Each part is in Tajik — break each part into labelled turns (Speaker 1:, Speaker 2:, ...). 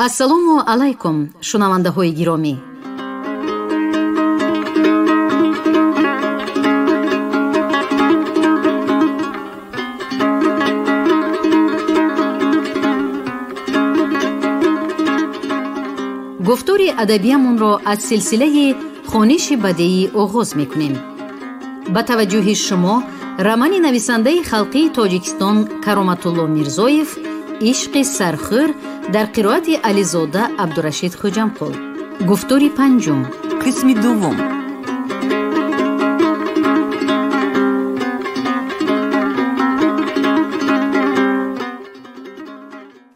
Speaker 1: Ассалому алайкум, шунавандаҳои гиромӣ. Гуфтори адабиямонро аз силсилаи хониши бадеӣ оғоз мекунем. Ба таваҷҷӯҳи шумо романи нависандаи халқии Тоҷикистон Кароматулло Мирзоев «Ишқи сархӯр» дар қироати Ализода Абдурашид Хуҷамқул. Гуфтори панҷум.
Speaker 2: Қисми дуввум.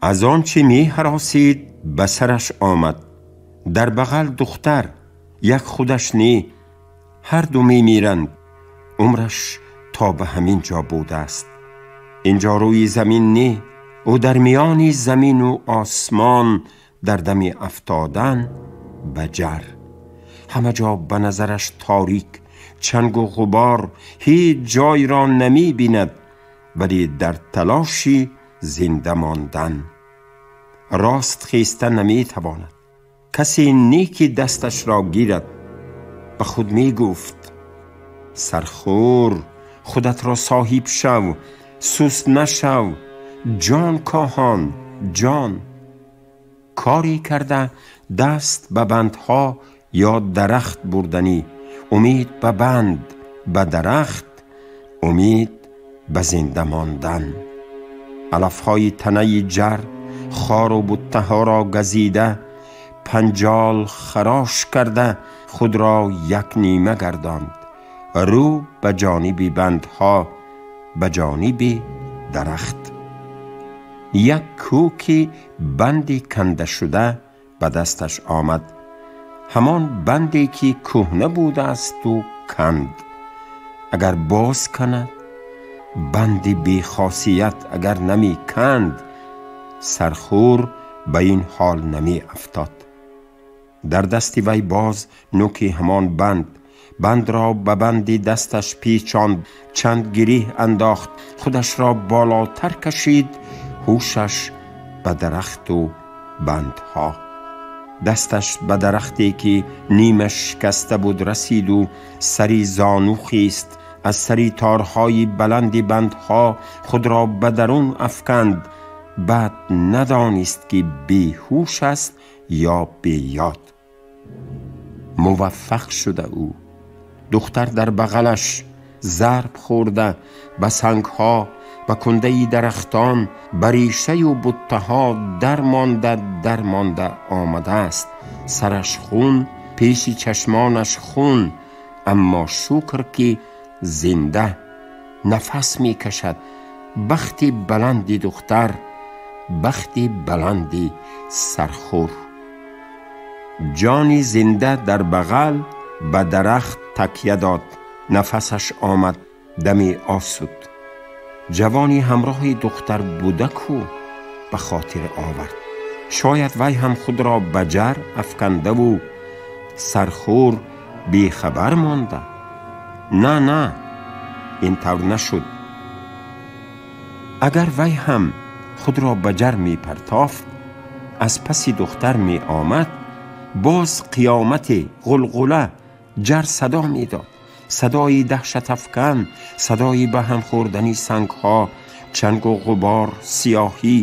Speaker 3: Аз он чӣ меҳаросид ба сараш омад. Дар бағал духтар, як худаш не, ҳарду мемиранд. Умраш то ба ҳамин ҷо будааст. Инҷо рӯи замин не, ӯ дар миёни замину осмон дар дами афтодан ба ҷар. Ҳама ҷо ба назараш торик, чангу ғубор, ҳеҷ ҷойро намебинад, вале дар талоши зинда мондан. Рост хеста наметавонад. Касе неки дасташро гирад. Ба худ мегуфт: сархӯр, худатро соҳиб шав, суст нашав, ҷон коҳон, ҷон. Коре карда даст ба бандҳо ё дарахт бурданӣ, умед ба банд, ба дарахт, умед ба зинда мондан. Алафҳои танаи ҷар хору буттаҳоро газида, панҷол харош карда худро як нима гардонд. Рӯ ба ҷониби бандҳо, ба ҷониби дарахт. Як кӯки банди канда шуда ба дасташ омад. Ҳамон банде ки кӯҳна будаасту канд. Агар боз канад, банди бехосият агар намеканд, сархӯр ба ин ҳол намеафтод. Дар дасти вай боз нӯки ҳамон банд. Бандро ба банди дасташ печонд, чанд гиреҳ андохт, худашро болотар кашид, ҳушаш ба дарахту бандҳо. Дасташ ба дарахте ки нимаш шикаста буд расиду сари зону хист. Аз сари торҳои баланди бандҳо худро ба дарун афканд. Баъд надонист ки беҳуш аст ё беёд. Муваффақ шуда ӯ. Духтар дар бағалаш зарб хӯрда ба сангҳо, ба кундаи дарахтон, ба решаю буттаҳо дармонда дармонда омадааст. Сараш хун, пеши чашмонаш хун, аммо шукр ки зинда нафас мекашад. Бахти баланди духтар, бахти баланди сархӯр. Ҷони зинда дар бағал ба дарахт такя дод. Нафасаш омад, дами осуд. Ҷавони ҳамроҳи духтар буда ку ба хотир овард. Шояд вай ҳам худро ба ҷар афкандаву сархӯр бехабар монда. На, на, ин тавр нашуд. Агар вай ҳам худро ба ҷар мепартофт, аз паси духтар меомад, боз қиёмате, ғулғула, ҷар садо медод. Садои даҳшатафкан, садои ба ҳам хӯрдани сангҳо, чангу ғубор, сиёҳӣ,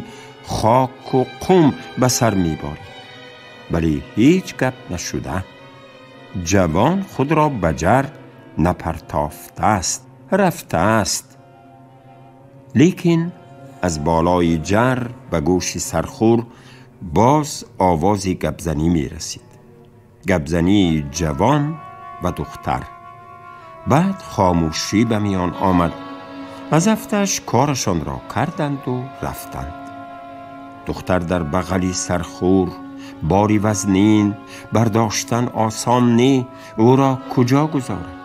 Speaker 3: хоку қум ба сар меборид. Вале ҳеҷ гап нашуда. Ҷавон худро ба ҷар напартофтааст, рафтааст. Лекин аз болои ҷар ба гӯши сархӯр боз овози гапзанӣ мерасид. Гапзании ҷавон ва духтар. Баъд хомӯшӣ ба миён омад. Аз афташ корашонро карданду рафтанд. Духтар дар бағали сархӯр, бори вазнин, бардоштан осон не, ӯро куҷо гузорад?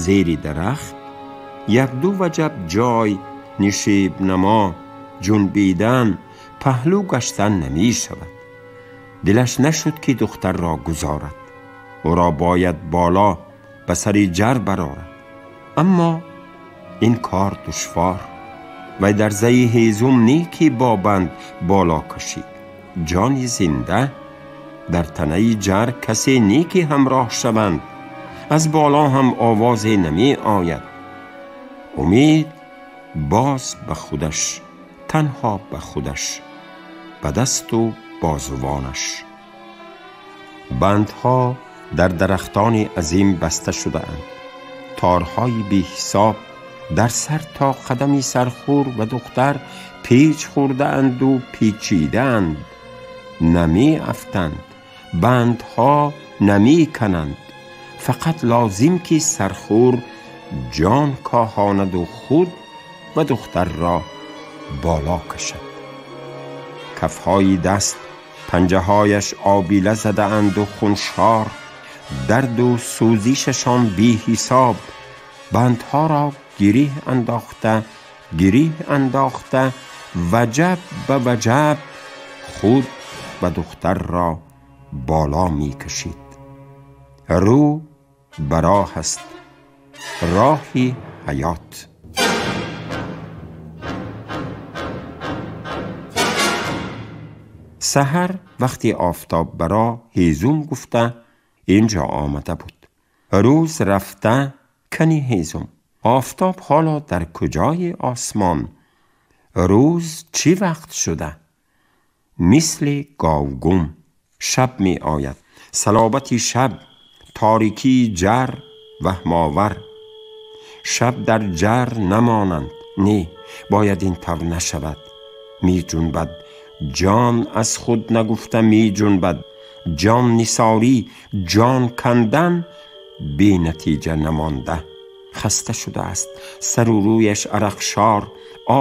Speaker 3: Зери дарахт якду ваҷаб ҷой, нишебнамо, ҷунбидан, паҳлӯ гаштан намешавад. Дилаш нашуд ки духтарро гузорад. Ӯро бояд боло ба сари ҷар барорад. Аммо ин кор душвор. Вай дар заи ҳезум не ки бо банд боло кашид. ҷони зинда. Дар танаи ҷар касе не ки ҳамроҳ шаванд. Аз боло ҳам овозе нами ояд. Умед боз ба худаш, танҳо ба худаш, ба дасту бозувонаш. Бандҳо дар дарахтони азим баста шудаанд. Торҳои беҳисоб дар сар то қадами сархӯр ва духтар печ хӯрдаанду печидаанд. Намеафтанд, бандҳо намекананд. Фақат лозим ки сархӯр ҷон коҳонаду худ ва духтарро боло кашад. Кафҳои даст панҷаҳояш обила задаанду хуншор, дарду сӯзишашон беҳисоб. Бандҳоро гиреҳ андохта, гиреҳ андохта, ваҷаб ба ваҷаб худ ва духтарро боло мекашид. Рӯ ба роҳ аст, роҳи ҳаёт. Саҳар вақти офтоб баро ҳезум гуфта инҷо омада буд. Рӯз рафта кани ҳезум. Офтоб ҳоло дар куҷои осмон? Рӯз чӣ вақт шуда? Мисли говгум. Шаб ми ояд. Салобати шаб, торикии ҷар ваҳмовар. Шаб дар ҷар намонанд. Не, бояд ин тавр нашавад. Меҷунбад. Ҷон аз худ нагуфта меҷунбад. Ҷон нисорӣ, ҷон кандан бенатиҷа намонда. Хаста шудааст. Сару рӯяш арақшор.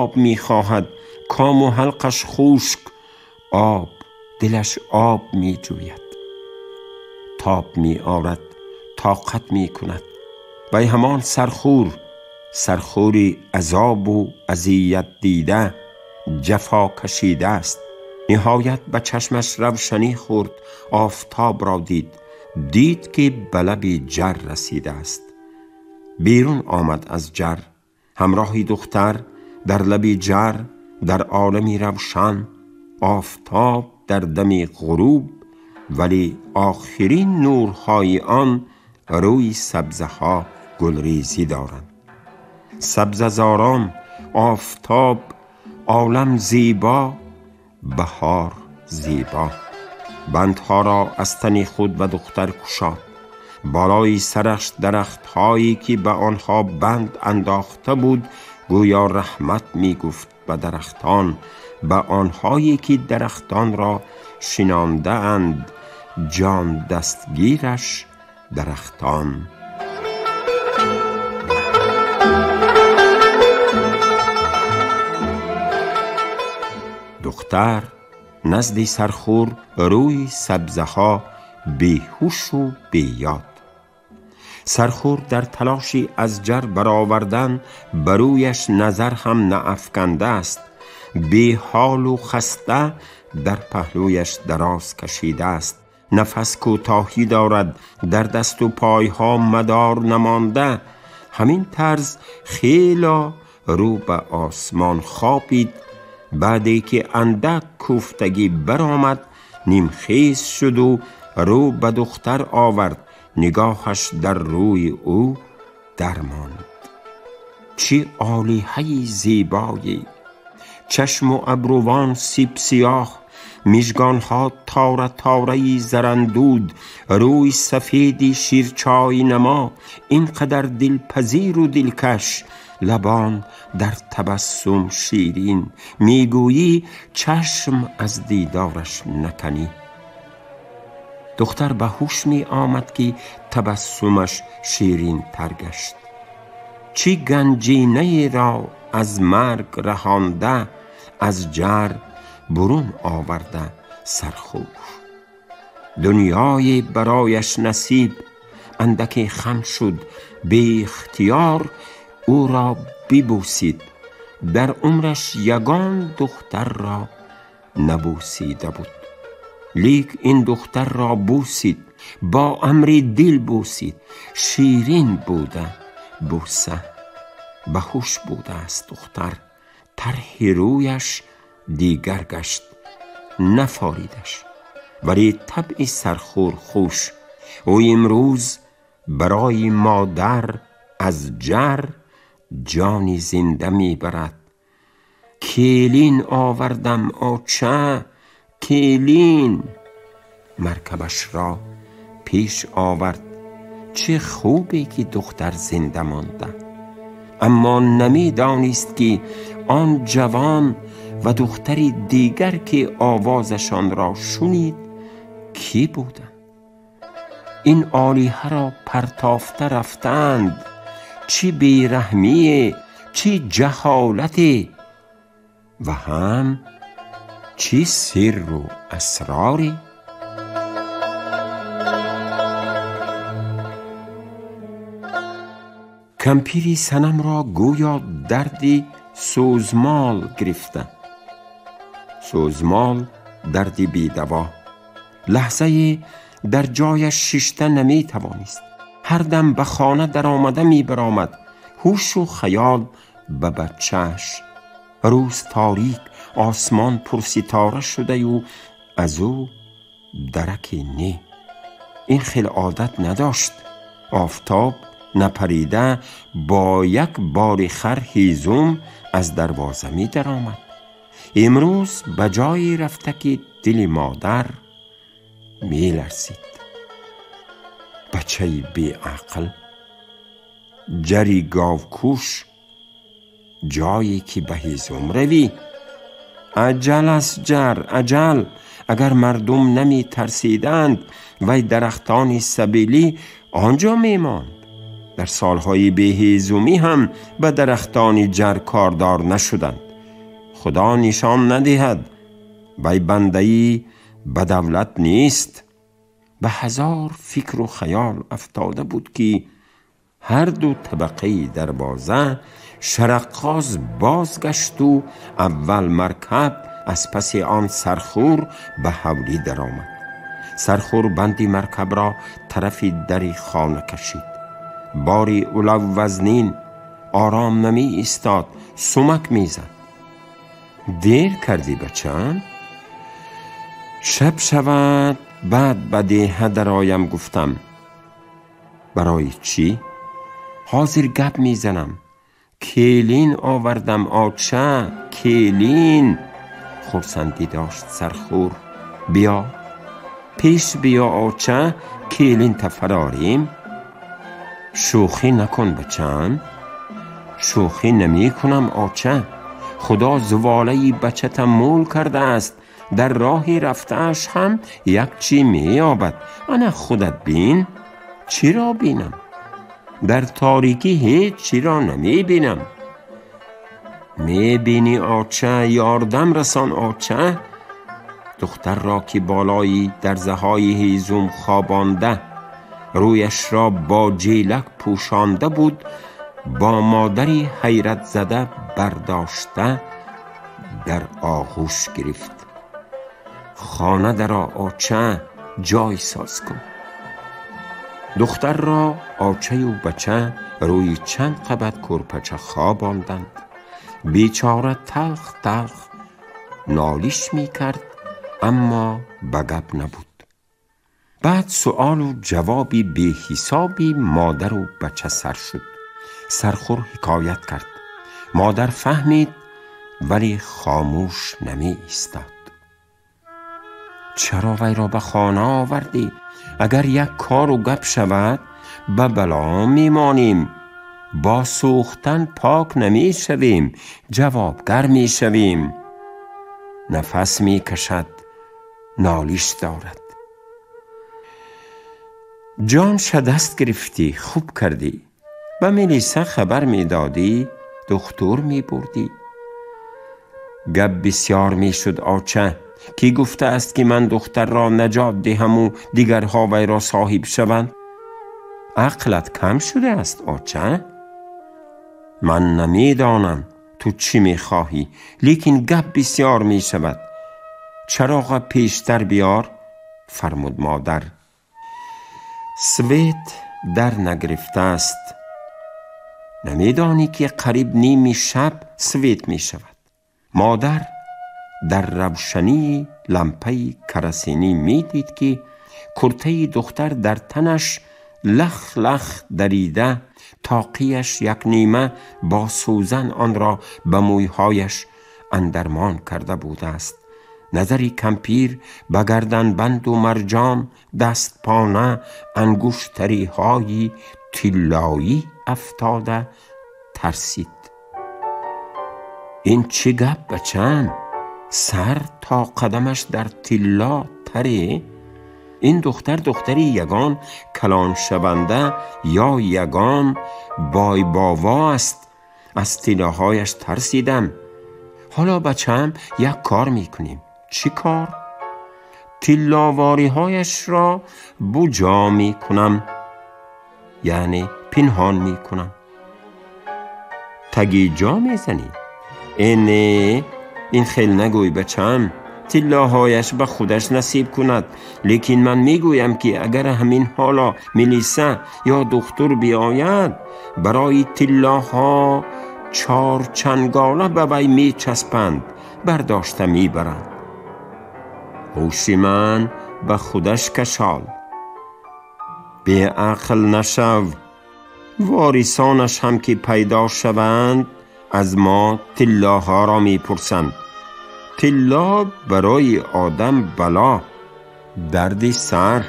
Speaker 3: Об мехоҳад. Кому ҳалқаш хушк. Об, дилаш об меҷӯяд. Тоб меорад, тоқат мекунад. Вай ҳамон сархӯр, сархӯри азобу азият дида, ҷафо кашидааст. Ниҳоят ба чашмаш равшанӣ хӯрд, офтобро дид. Дид ки ба лаби ҷар расидааст. Берун омад аз ҷар. Ҳамроҳи духтар дар лаби ҷар, дар олами равшан. Офтоб дар дами ғуруб, вале охирин нурҳои он рӯи сабзаҳо гулрезӣ доранд. Сабзазорон, офтоб, олам зебо, баҳор зебо. Бандҳоро аз тани худ ва духтар кушод. Болои сараш дарахтҳое ки ба онҳо банд андохта буд, гӯё раҳмат мегуфт ба дарахтон, ба онҳое ки дарахтонро шинондаанд. Ҷон дастгираш дарахтон. Духтар назди сархӯр рӯи сабзаҳо беҳушу беёд. Сархӯр дар талоши аз ҷар баровардан ба рӯяш назар ҳам наафкандааст. Беҳолу хаста дар паҳлӯяш дароз кашидааст. Нафас кӯтоҳӣ дорад, дар дасту пойҳо мадор намонда. Ҳамин тарз хело рӯ ба осмон хобид. Баъде ки андак кӯфтагӣ баромад, нимхез шуду рӯ ба духтар овард. Нигоҳаш дар рӯи ӯ дармонд. Чӣ олиҳаи зебое! Чашму абрувон сибсиёҳ, мижгонҳо тора тораи зарандуд, рӯи сафеди ширчойнамо, ин қадар дилпазиру дилкаш, лабон дар табассум ширин. Мегӯӣ чашм аз дидораш наканӣ. Духтар ба ҳуш меомад ки табассумаш ширинтар гашт. Чӣ ганҷинаеро аз марг раҳонда, аз ҷар бурун оварда сархӯр. Дунёе барояш насиб андаке хам шуд, беихтиёр ӯро бибӯсид. Дар умраш ягон духтарро набӯсида буд. Лик ин духтарро бӯсид, бо амри дил бӯсид. Ширин буда бӯса. Ба ҳуш будааст духтар. Тарҳи рӯяш дигар гашт. нафоридаш. ولی طبع سرخور خوش. او امروز برای مادر از جر جانی زنده میبرد. کلین آوردم آچه، کلین. مرکبش را پیش آورد. چه خوبی که دختر زنده مانده. اما نمیدانست که آن جوان و دختری دیگر که آوازشان را شنید کی بودند. این آلیه را پرتافته رفتند. چه بیرحمی، چه جهالتی و هم چه سر و اسراری. کمپیری سنم را گویا دردی سوزمال گرفته. سوزمال دردی بیدوا. لحظه در جایش ششته نمی توانست. هر دم به خانه در آمده می برآمد. هوش و خیال به بچهش. روز تاریک، آسمان پر ستاره شده و از او درکی نی. این خیلی عادت نداشت. آفتاب نپریده با یک بار خر هیزم از دروازه می در آمد. امروز به جایی رفته که دل مادر می لرزید. بچه بی عقل، جری گاوکوش، جایی که به هیزم روی. عجل است جر، عجل. اگر مردم نمی ترسیدند وی درختان سبیلی آنجا می ماند. در سالهای بیهیزومی هم به درختان جر کاردار نشدند. خدا نشان ندهد وی بنده‌ای به دولت نیست. به هزار فکر و خیال افتاده بود که هر دو طبقه دروازه شرقاز بازگشت و اول مرکب از پس آن سرخور به حولی درآمد. سرخور بندی مرکب را طرف در خانه کشید. باری اولو وزنین آرام نمی ایستاد، سمک می زد. دیر کردی بچم؟ شب شود بعد به دیه درآیم گفتم. برای چی؟ حاضر گپ می زنم. کلین آوردم آچه، کلین. خرسندی داشت سرخور. بیا پیش بیا آچه، کلین تفراریم. شوخی نکن بچم. شوخی نمی کنم آچه. خدا زواله بچه مول کرده است. در راهی رفتهش هم یک چی می یابد. انا خودت بین. چی را بینم؟ در تاریکی هیچ چی را نمی بینم. می بینی آچه، یاردم رسان آچه. دختر را که بالای درزه های هیزم خوابانده، رویش را با جیلک پوشانده بود، با مادری حیرت زده برداشته در آغوش گرفت. خانه در آچه جای ساز کن. دختر را آچه و بچه روی چند قبط کرپچه خواباندند. بیچاره تلخ تلخ نالیش می کرد، اما به گپ نبود. بعد سؤال و جوابی به حسابی مادر و بچه سر شد. سرخور حکایت کرد. مادر فهمید ولی خاموش نمی ایستاد. چرا وی را به خانه آوردی؟ اگر یک کار و گپ شود به بلا میمانیم. با سوختن پاک نمی شویم، جوابگر می شویم. نفس می کشد، نالیش دارد. جان شدست گرفتی، خوب کردی. به میلیسه خبر می دادی، دکتر می بردی. گپ بسیار می شد آچه. کی گفته است که من دختر را نجات دهم و دیگرها وی را صاحب شوند؟ عقلت کم شده است آچه؟ من نمیدانم تو چی میخواهی، لیکن گپ بسیار می شود. چراغ پیشتر بیار، فرمود مادر. سویت در نگرفته است. نمیدانی که قریب نیمی شب سویت می شود. مادر در روشنی лампаи керосинӣ медид, ки куртаи духтар дар танаш лах-лах дарида, тоқияш як нима бо сӯзан онро ба мӯйҳояш андармон карда будааст. Назари кампир ба гарданбанду марҷон, дастпона, ангуштариҳои тиллоӣ афтода тарсид. Ин чӣ гап, бачам? Сар то қадамаш дар тилло таре? Ин духтар духтари ягон калоншаванда ё ягон бойбово аст. Аз тиллоҳояш тарсидам. Ҳоло, бачам, як кор мекунем. Чӣ кор? Тилловориҳояшро буҷо мекунам, яъне пинҳон мекунам. Таги ҷо мезанӣ? Э не, ин хел нагӯй, бачам. Тиллоҳояш ба худаш насиб кунад, лекин ман мегӯям, ки агар ҳамин ҳоло милиса ё духтур биёяд, барои тиллоҳо чорчангола ба вай мечаспанд, бардошта мебаранд. Ҳуши ман ба худаш кашол. Беақл нашав. Ворисонаш ҳам ки пайдо шаванд, аз мо тиллоҳоро мепурсанд. Тилло барои одам бало, дарди сар.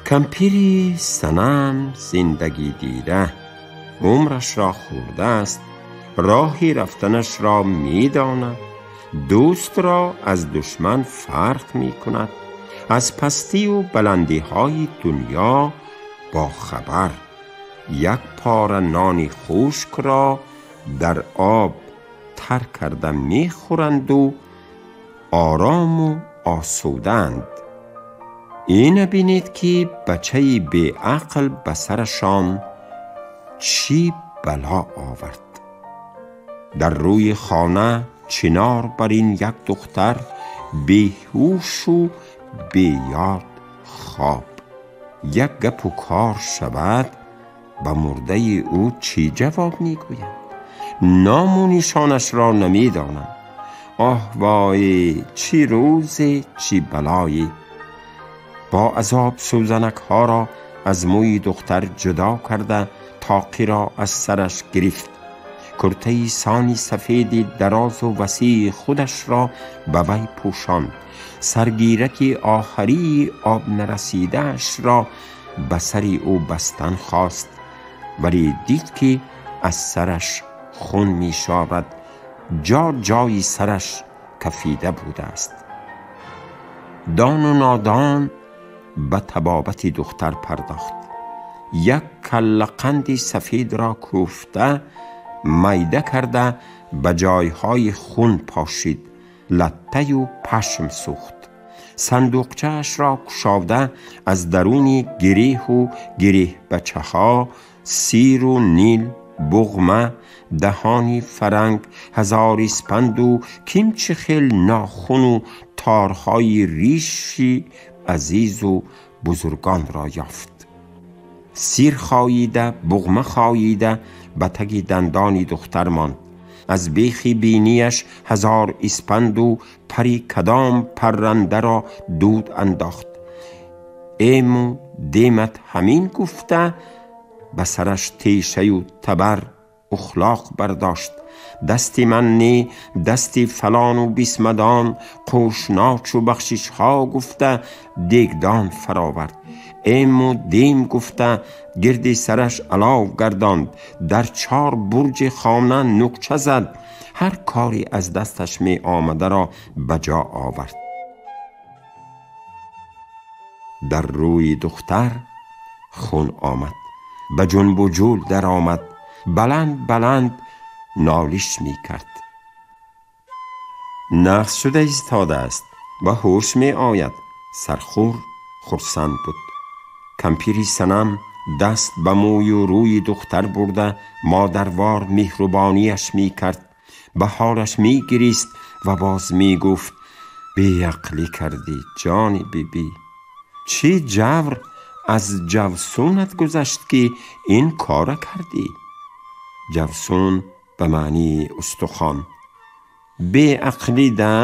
Speaker 3: Кампири санам зиндагӣ дида, умрашро хӯрдааст, роҳи рафтанашро медонад, дӯстро аз душман фарқ мекунад, аз пастию баландиҳои дунё бохабар. Як пора нони хушкро дар об тар карда мехӯранду орому осудаанд. Ина бинед, ки бачаи беақл ба сарашон чӣ бало овард. Дар рӯи хона чинор бар ин як духтар беҳушу беёд хоб. Як гапу кор шавад, ба мурдаи ӯ чӣ ҷавоб мегӯянд? Ному нишонашро намедонам. Оҳ вой, чӣ рӯзе, чӣ балое! Бо азоб сӯзанакҳоро аз мӯи духтар ҷудо карда, тоқиро аз сараш гирифт. Куртаи сони сафеди дарозу васеи худашро ба вай пӯшонд. Саргираки охарии об нарасидаашро ба сари ӯ бастан хост, вале дид, ки аз сараш хун мешорад, ҷо ҷои сараш кафида будааст. Дону нодон ба табобати духтар пардохт. Як каллақанди сафедро кӯфта майда карда ба ҷойҳои хун пошид, латтаю пашм сӯхт. Сандуқчаашро кушода, аз даруни гиреҳу гиреҳбачаҳо сиру нил, буғма, даҳони фаранг, ҳазор испанду кимчи хел нохуну торҳои риши азизу бузургонро ёфт. Сир хоида, буғма хоида ба таги дандони духтар монд. Аз бехи бинияш ҳазор испанду пари кадом паррандаро дуд андохт. Эму демат ҳамин гуфта, ба сараш тешаю табар ухлоқ бардошт. Дасти ман не, дасти фалону бисмадон, қӯшночу бахшишҳо гуфта, дегдон фаровард. Эму дем гуфта, гирди сараш алов гардонд, дар чор бурҷи хона нуқча зад. Ҳар кори аз дасташ меомадаро ба ҷо овард. Дар рӯи духтар хун омад, ба ҷунбу ҷул даромад, баланд баланд нолиш мекард. Нағз шуда истодааст, ба ҳуш меояд. Сархӯр хурсанд буд. Кампири санам даст ба мӯю рӯи духтар бурда, модарвор меҳрубонияш мекард, ба ҳолаш мегирист ва боз мегуфт: беақлӣ кардӣ, ҷони бибӣ, чӣ ҷавр аз ҷавсунат гузашт, ки ин кора кардӣ? Ҷавсун ба маънии устухон. Беақлӣ да.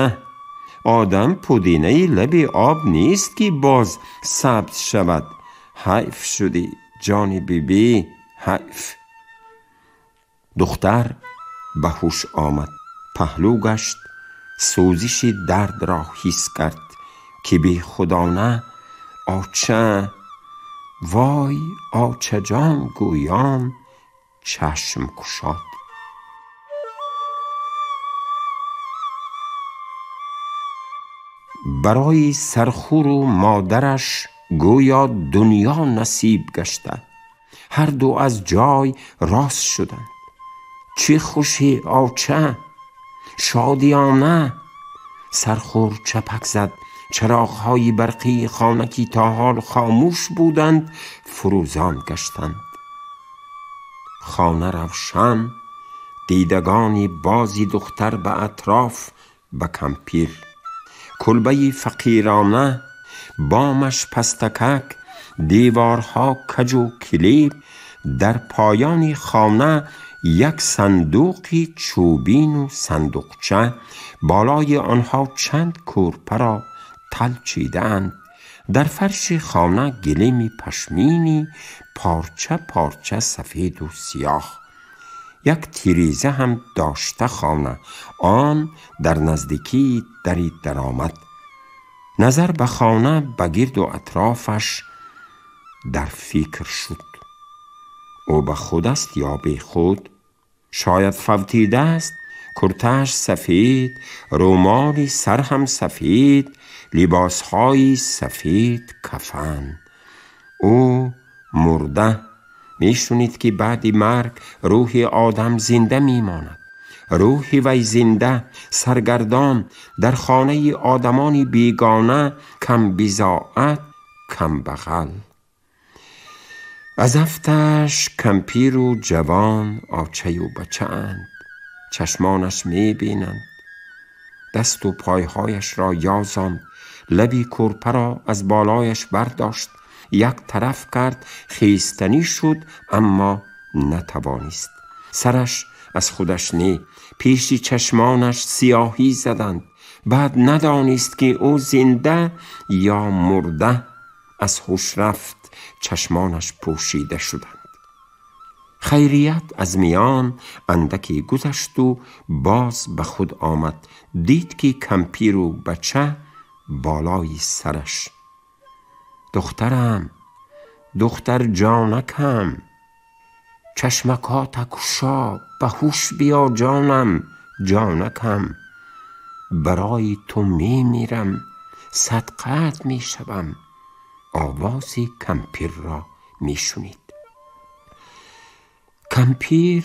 Speaker 3: Одам пудинаи лаби об нест, ки боз сабз шавад. Ҳайф шудӣ, ҷони бибӣ, ҳайф. Духтар ба ҳуш омад, паҳлӯ гашт, сӯзиши дардро ҳис кард, ки бехудона оча, вой очаҷон гӯён чашм кушод. Барои сархӯру модараш гӯё дунё насиб гашта. Ҳар ду аз ҷой рост шуданд. Чӣ хушӣ, оча, шодиёна. Сархӯр чапак зад. Чароғҳои барқии хона, ки то ҳол хомӯш буданд, фурӯзон гаштанд. Хона равшан. Дидагони бози духтар ба атроф, ба кампир. Кулбаи фақирона, бомаш пастакак, деворҳо каҷу килиб. Дар поёни хона як сандуқи чӯбину сандуқча, болои онҳо чанд кӯрпаро тал чидаанд. Дар фарши хона гилеми пашмини порча порча, сафеду сиёҳ. Як тиреза ҳам дошта хона, он дар наздикии дари даромад. Назар ба хона, ба гирду атрофаш дар фикр шуд. Ӯ ба худ аст ё бехуд? Шояд фавтидааст. Куртааш сафед, рӯмоли сар ҳам сафед, либосҳои сафед, кафан. Ӯ мурда. Мешунид, ки баъди марг рӯҳи одам зинда мемонад. Рӯҳи вай зинда, саргардон, дар хонаи одамони бегона, камбизоат, камбағал. Аз афташ кампиру ҷавон очаю бачаанд. Чашмонаш мебинанд. Дасту пойҳояшро ёзонд, лаби кӯрпаро аз болояш бардошт, як тараф кард, хестанӣ шуд, аммо натавонист. Сараш аз худаш не, пеши чашмонаш сиёҳӣ заданд. Баъд надонист, ки ӯ зинда ё мурда. Аз ҳуш рафт, чашмонаш пӯшида шуданд. Хайрият аз миён андаке гузашту боз ба худ омад. Дид, ки кампиру бача болои сараш. Духтарам, духтар ҷонакам, чашмакота кушо, ба ҳуш биё, ҷонам, ҷонакам. Барои ту мемирам, садқаат мешавам. Овози кампирро мешунид. Кампир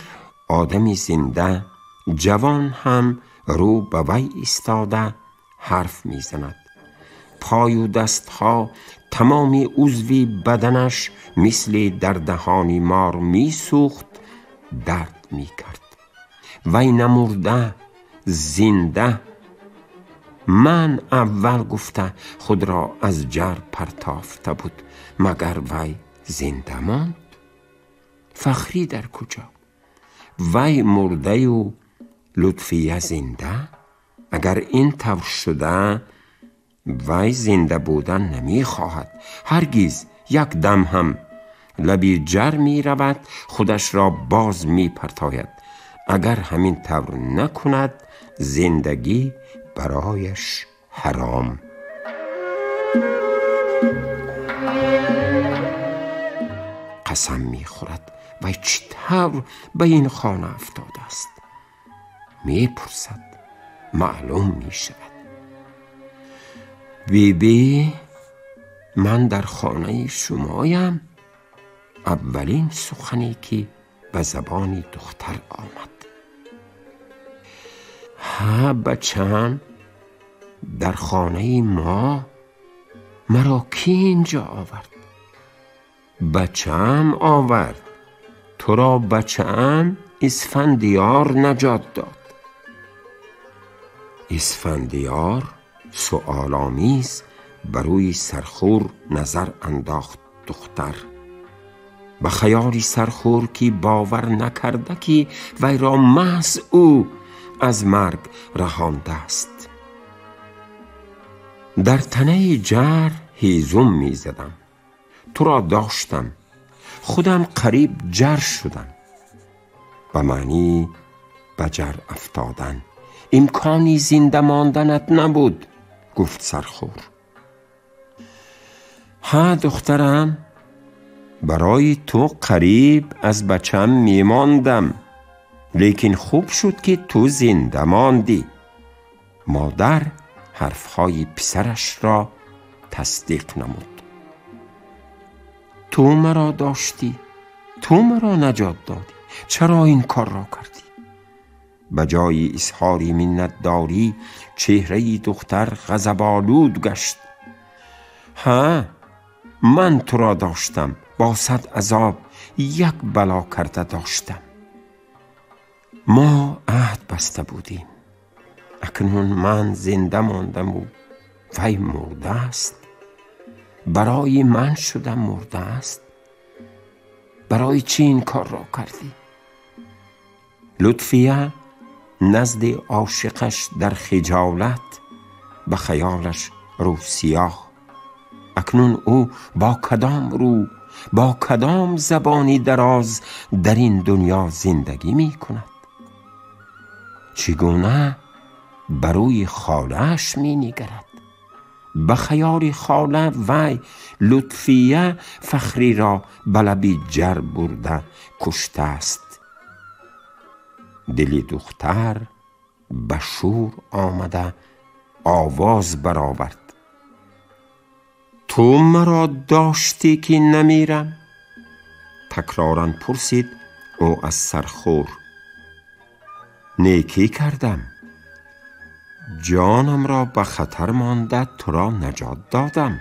Speaker 3: одами зинда, ҷавон ҳам рӯ ба вай истода ҳарф мезанад. Пою дастҳо, тамоми узви баданаш мисли дар даҳони мор месӯхт, дард мекард. Вай намурда, зинда. Ман аввал гуфта худро аз ҷар партофта буд, магар вай зинда монд? Фахрӣ дар куҷо? Вай мурдаю Лутфия зинда? Агар ин тавр шуда, вай зинда будан намехоҳад. Ҳаргиз, як дам ҳам. Лаби ҷар меравад, худашро боз мепартояд. Агар ҳамин тавр накунад, зиндагӣ барояш ҳаром. Қасам мехӯрад, вай чӣ тавр ба ин хона афтодааст? Мепурсад, маълум мешавад. Бибӣ, ман дар хонаи шумоям. Аввалин сухане, ки ба забони духтар омад. Ҳа, бачам, дар хонаи мо. Маро кӣ инҷо овард? Бачаам овард. Туро бачаам Исфандиёр наҷот дод. Исфандиёр? Суоломиз ба рӯи сархӯр назар андохт духтар. Ба хаёли сархӯр, ки бовар накарда, ки вайро маҳз ӯ аз марг раҳондааст. Дар танаи ҷар ҳезум мезадам. Туро доштам. Худам қариб ҷар шудам. Ба маънии ба ҷар афтодан. Имкони зинда монданат набуд, гуфт сархӯр. Ҳа, духтарам, барои ту қариб аз бачам мемондам, лекин хуб шуд, ки ту зинда мондӣ. Модар ҳарфҳои писарашро тасдиқ намуд. Ту маро доштӣ, ту маро наҷот додӣ, чаро ин корро кардӣ? Ба ҷои изҳори миннатдорӣ чеҳраи духтар ғазаболуд гашт. Ҳа, ман туро доштам, бо сад азоб як бало карда доштам. Мо аҳд баста будем. Акнун ман зинда мондаму вай мурда аст. Барои ман шуда мурда аст. Барои чӣ ин корро кардӣ? Лутфия назди ошиқаш дар хиҷолат, ба хаёлаш рӯ сиёҳ. Акнун ӯ бо кадом рӯ, бо кадом забони дароз дар ин дунё зиндагӣ мекунад? Чӣ гуна ба рӯи холааш менигарад? Ба хаёли хола вай Лутфия Фахриро ба лаби ҷар бурда куштааст. Дили духтар ба шӯр омада овоз баровард. Ту маро доштӣ, ки намирам? Такроран пурсид ӯ аз сархӯр. Некӣ кардам. Ҷонамро ба хатар монда туро наҷот додам.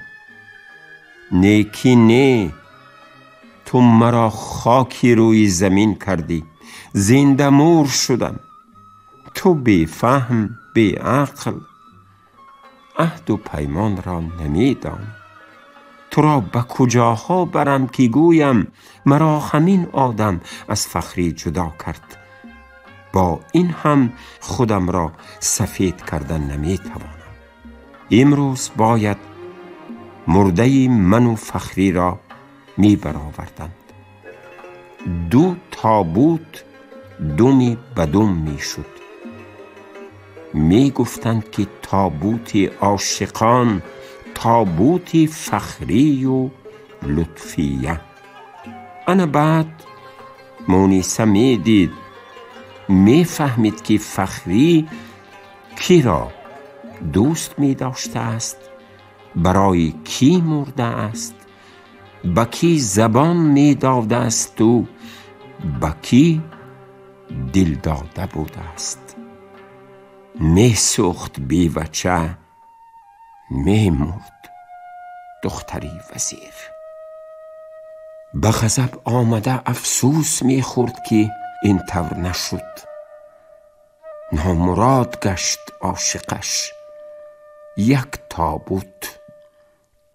Speaker 3: Некӣ не, ту маро хоки рӯи замин кардӣ, зинда мур шудам. Ту бефаҳм, беақл, аҳду паймонро намедонӣ. Туро ба куҷоҳо барам, ки гӯям маро ҳамин одам аз Фахрӣ ҷудо кард. Бо ин ҳам худамро сафед карда наметавонам. Имрӯз бояд мурдаи ману Фахриро мебароварданд. Ду тобут думи ба дум мешуд. Мегуфтанд, ки тобути ошиқон, тобути Фахрию Лутфия. Ана баъд Муниса медид, мефаҳмид, ки Фахрӣ киро дӯст медоштааст, барои кӣ мурдааст, ба кӣ забон медодаасту ба кӣ дил дода будааст. Месӯхт бевача, мемурд духтари вазир. Ба ғазаб омада афсӯс мехӯрд, ки ин тавр нашуд. Номурод гашт ошиқаш. Як тобут,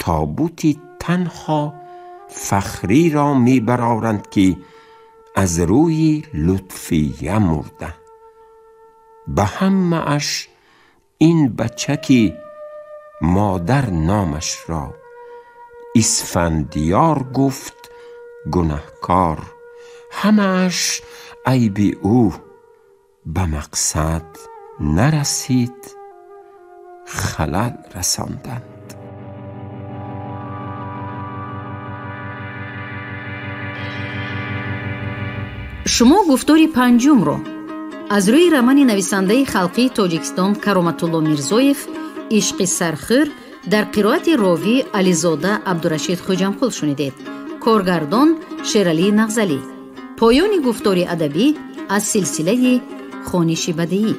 Speaker 3: тобути танҳо Фахриро мебароранд, ки аз рӯи Лутфия мурда. Ба ҳамааш ин бача, ки модар номашро Исфандиёр гуфт, гунаҳкор. Ҳамааш айби ӯ. Ба мақсад нарасид, халал расонданд.
Speaker 1: Шумо гуфтори панҷумро аз рӯи романи нависандаи халқии Тоҷикистон Кароматулло Мирзоев «Ишқи сархӯр» дар қироати ровӣ Ализода Абдурашид Хоҷамқул шунидед. Коргардон Шералӣ Нағзалӣ. Поёни гуфтори адабӣ аз силсилаи хониши бадеӣ.